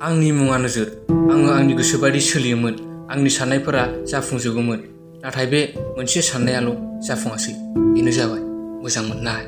आंनि मुङा नोजोर। आङो आंनि गोसोबायदि सोलियोमोन। आंनि साननायफोरा जाफुंजोबोमोन। नाथाय बे मोनसे साननायाल' जाफुङासै। बेनो जाबाय मोजां मोननाय।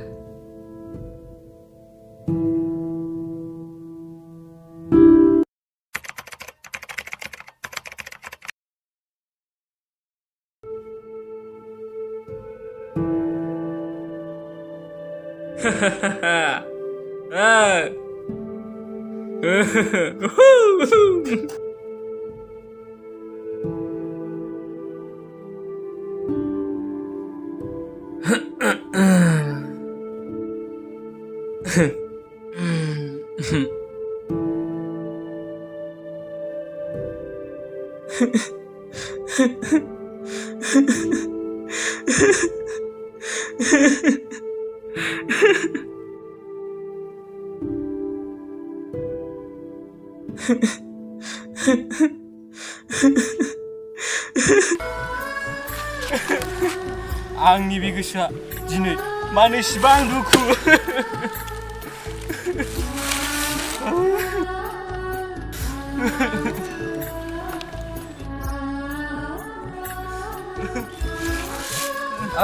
आंनि बे गोसोआ दिनै मानो इसिबां दुखु?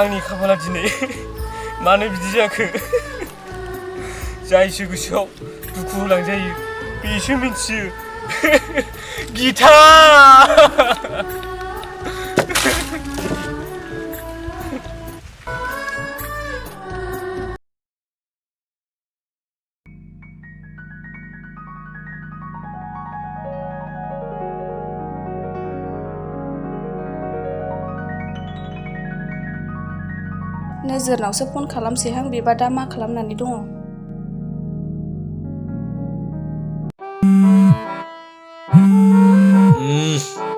आंनि खाफाला दिनै मानो बिदि जाखो? जायसो गोसोआव दुखु होलांजायो बेसो मिथियो। गिता! नोजोरनावसो फन खालामसैहां, बेबा दा मा खालामनानै दङ?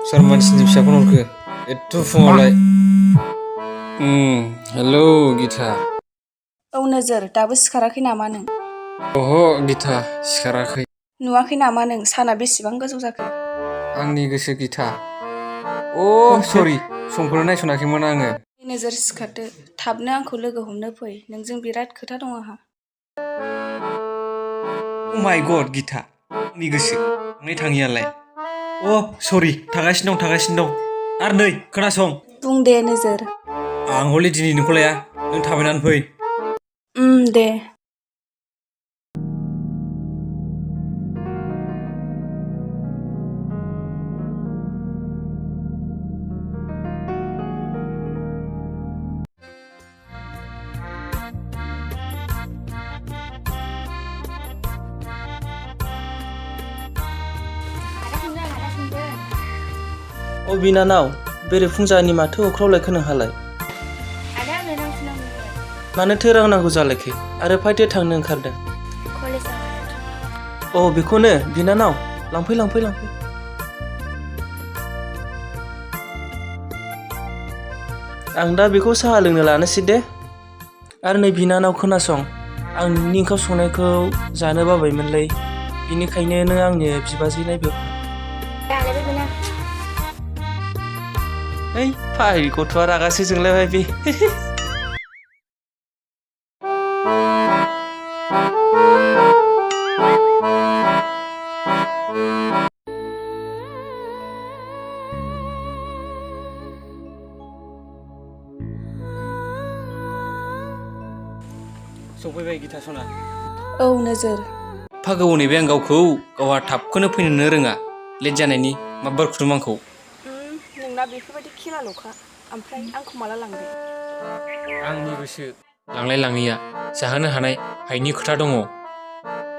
सोर मानसिनि फिसा फन हरखो एथ' फुङावलाय? हेलौ गिता। औ नोजोर, दाबो सिखाराखै नामा नों? अह गिता, सिखाराखै। नुवाखै नामा नों साना बेसेबां गोजौ जाखो? आंनि गोसो गिता। सरि, समखौनो नायसनाखैमोन आङो। नोजोर, सिखारदो, थाबनो आंखौ लोगो हमनो फै, नोंजों बिराद खोथा दं आंहा। अ माय गड गिता, आंनि गोसो थांनाय थाङियालाय? सरि, थांगासिनो दं। आरो नै खोनासं। बुं दे नोजोर। आं हले दिनै नोंखौ लाया, नों थाबायनानै फै। दे। बिनानाव, बेरेफुंजानि माथो अख्रावलायखो नोंहालाय? मानोथो रां नांगौ जालायखो आरो फायथो थांनो ओंखारदों? बेखौनो बिनानाव, लांफै। आं दा बेखौ साहा लोंनो लानोसै दे। आरो नै बिनानाव खोनासं, आं नोंनि ओंखाम संनायखौ जानो बाबायमोनलै, बिनिखायनो नों आंनो बिबाजै नायबो। फाग्लि गथ'आ रागासो जोंलायबाय बे। सफैबाय गिता सना। औ नोजोर। एफा गोबाव नेबाय आं गावखौ, गावहा थाबखौनो फैनोनो रोङा। लेट जानायनि माब्बार खुदुम आंखौ। नोंना बेफोरबायदि खेलाल'खा, ओमफ्राय आंखौ माला लांगोन? आंनि गोसो लांनाय लाङैया जाहोनो हानाय हायनि खोथा दङ।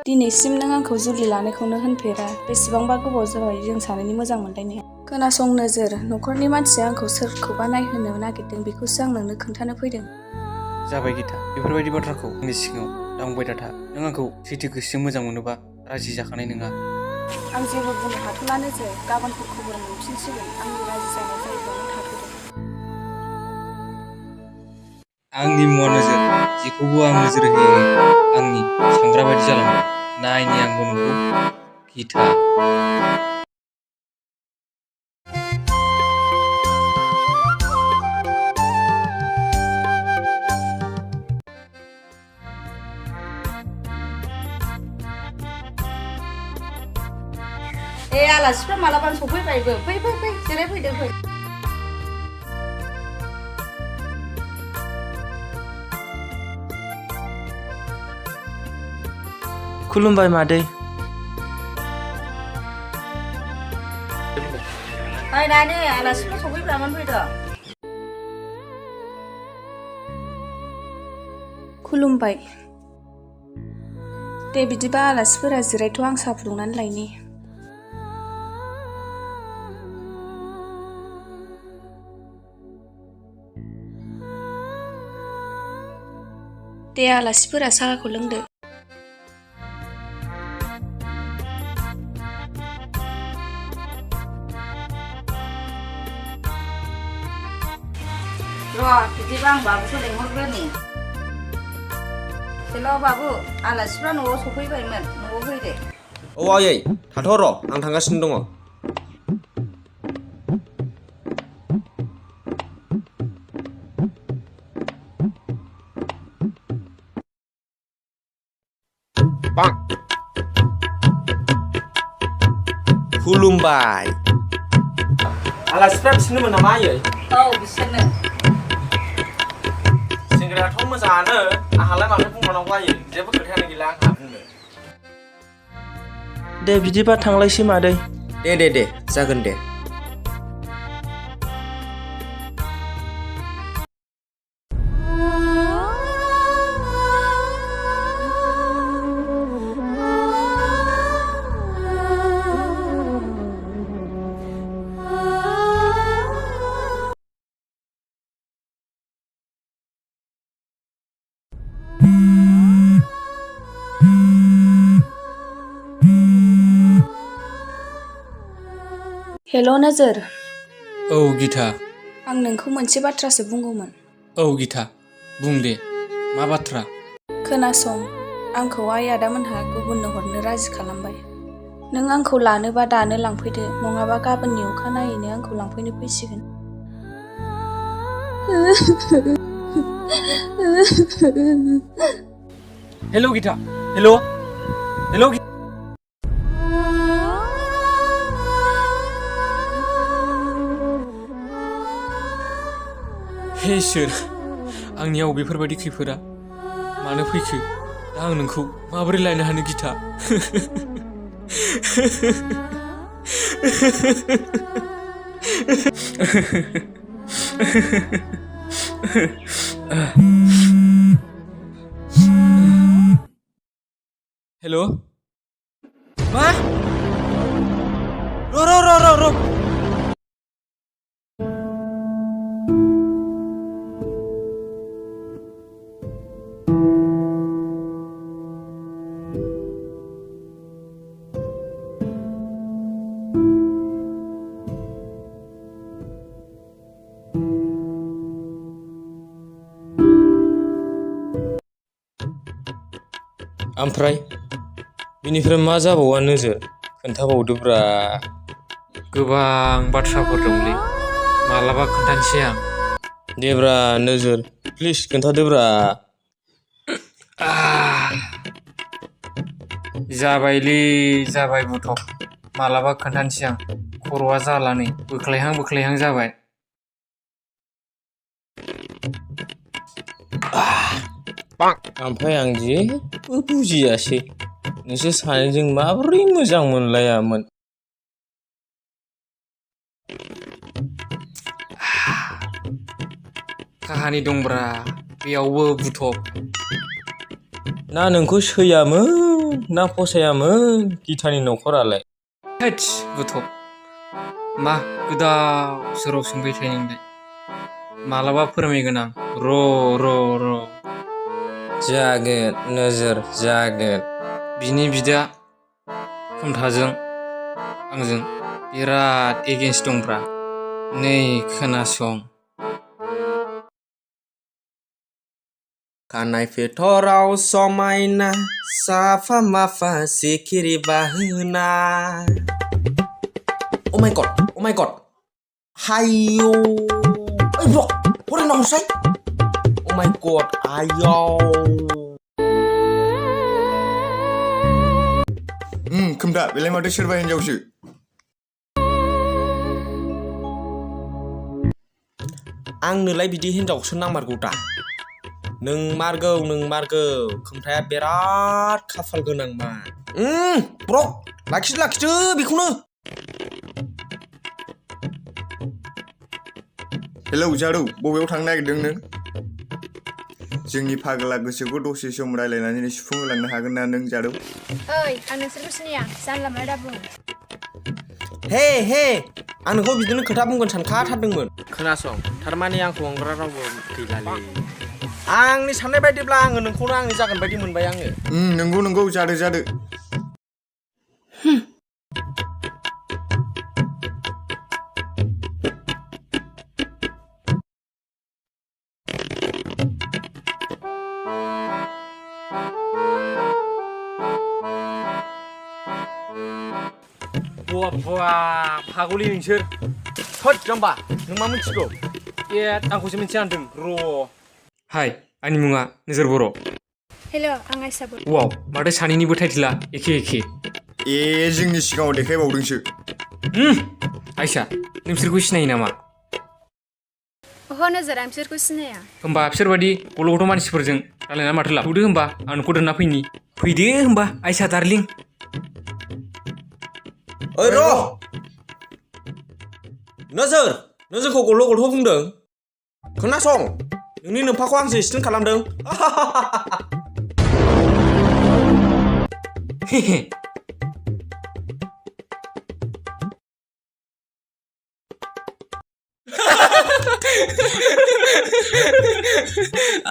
दिनैसिम नों आंखौ जुलि लानायखौनो होनफेरा, बेसेबांबा गोबाव जाबाय जों सानैनि मोजां मोनलायनाया। खोनासं नोजोर, न'खरनि मानसिया आंखौ सोरखौबा नायहोनो नागिरदों, बेखौसो आं नोंनो खोन्थानो फैदों। जाबाय गिता, बेफोरबायदि बाथ्राखौ आंनि सिगाङाव दांबाय दाथा। नों आंखौ सैथो गोसोजों मोजां मोनोबा राजि जाखानाय नङा। आं जेबो बुंनो हाथ'ला नोजोर, गाबोनफोर खबर मोनफिनसिगोन। आंनि राजि जानाय जायोबा नों थाथ'दो। आंनि मुङा नोजोर, जेखौबो आं नोजोर होयै आंनि सांग्रा बायदि जालांबाय। नायनि आंबो नोंखौ गिता। आलासिफ्रा मालाबानो सफैबायबो फै फै फै जिरायफैदो फै खुलुमबाय मादै। ओइ नानि आलासिफ्रा सफैबायमोन फैदो खुलुमबाय। दे बिदिबा आलासिफोरा जिरायथ' आं साहा फुदुंनानै लायनि। दे आलासिफोरा साहाखौ लोंदो। र' बिदिबा आं बाबुखौ लेंहरग्रोनि हेल' बाबु आलासिफ्रा न'आव सफैबायमोन न'आव फैदो औ आयै थाथ' र' आं थांगासिनो दङ। खुलुमबाय। आलासिफ्रा बिसोरनोमोन नामा आयै? औ बिसोरनो सेंग्रायाथ' मोजाङानो, आंहालाय माथो बुंबावनांगौ आयै, जेबो खोथायानो गैला आंहा बुंनो। दे बिदिबा थांलायसै मादै। दे जागोन दे। हेल' नोजोर, औ गिता। आं नोंखौ मोनसे बाथ्रासो बुंगौमोन। औ गिता, बुं दे मा बाथ्रा? खोनासं, आंखौ आइ आदामोनहा गुबुननो हरनो राजि खालामबाय। नों आंखौ लानोबा दानो लांफैदो, नङाबा गाबोननि अखानायैनो आंखौ लांफैनो फैसिगोन। हेल' गिता, हेल'। हे इसोर, आंनियाव बेफोरबायदि खैफोदा मानो फैखो? दा आं नोंखौ माबोरै लायनो हानो गिता? हेल'? मा? र' ओमफ्राय बिनिफ्राय मा जाबावा नोजोर? खोन्थाबावदोब्रा। गोबां बाथ्राफोर दंलै, मालाबा खोन्थानोसै आं। देब्रा नोजोर, प्लिज खोन्थादोब्रा। जाबाय बुथब, मालाबा खोन्थानोसै आं। खर'आ जाला नै, बोख्लायहां जाबाय। ओमफ्राय आं जेबो बुजियासै, नोंसोर सानैजों माबोरै मोजां मोनलायामोन? काहानि दंब्रा बेयावबो बुथब। ना नोंखौ सैयामोन ना फसायामोन गितानि न'खरालाय? हैदस बुथब, मा गोदाव सोराव सोंबाय थायो नोंलाय? मालाबा फोरमायगोन आं, र'। जागोन नोजोर, जागोन। बिनि बिदा खोमथाजों आंजों बिराद एगेन्स्ट दंब्रा। नै खोनासं। खानाय फेथराव समायना साफा माफा सिखिरि बाहोना। Oh my god हायौ ओइ ब्र फरायनांगौसाय। Oh my god आयौ खोमथा बेलाय माथो सोरबा हिनजावसो? आंनोलाय बिदि हिनजावखौसो नांमारगौ दा नों मारगौ खोमथाया बिराद खाफाल गोनां मा ब्र लाखिदो बेखौनो हेलौ जारौ बबेयाव थांनो नागिरदों नों जोंनि फाग्ला गोसोखौ दसे सम रायलायनानै सुफुंहोलांनो हागोन ना नों जारौ ओइ आं नोंसोरखौ सिनाया जानला मोनला दा बुं हे आं नोंखौ बिदिनो खोथा बुंगोन सानखाथारदोंमोन खोनासं थारमाने आंखौ अनग्रा रावबो गैलालै आंनि साननाय बायदिब्ला आङो नोंखौनो आंनि जागोन बायदि मोनबाय आङो नंगौ जादो बुवा फागलि नोंसोर थोद जाम्बा नों मा मिथिगौ आंखौसो मिथिया होनदों र' हाय आंनि मुङा नोजोर बर' हेल' आं आइसाबो वाव माथो सानैनिबो टाइटेला एखे ए जोंनि सिगाङाव देखायबावदोंसो आइसा नोंसोरखौ सिनायो नामा अह नोजोर आं बिसोरखौ सिनाया होमबा बिसोरबादि गल' गथ' मानसिफोरजों रायलायना माथो लाबोदो होमबा आं नोंखौ दोनना फैदो होमबा आइसा डार्लिं ओइ र' नोजोरखौ गल' बुंदों खोनासं नोंनि नोमफाखौ आंसो एक्सिडेन्ट खालामदों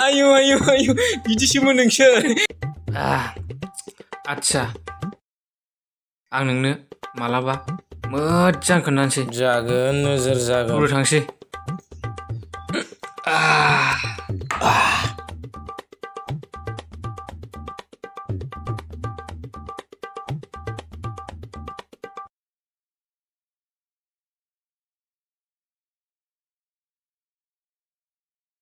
आयु बिदिसोमोन नोंसोर आच्छा आं नोंनो मालाबा मोजां खोन्थानोसै जागोन नोजोर जागोन थांसै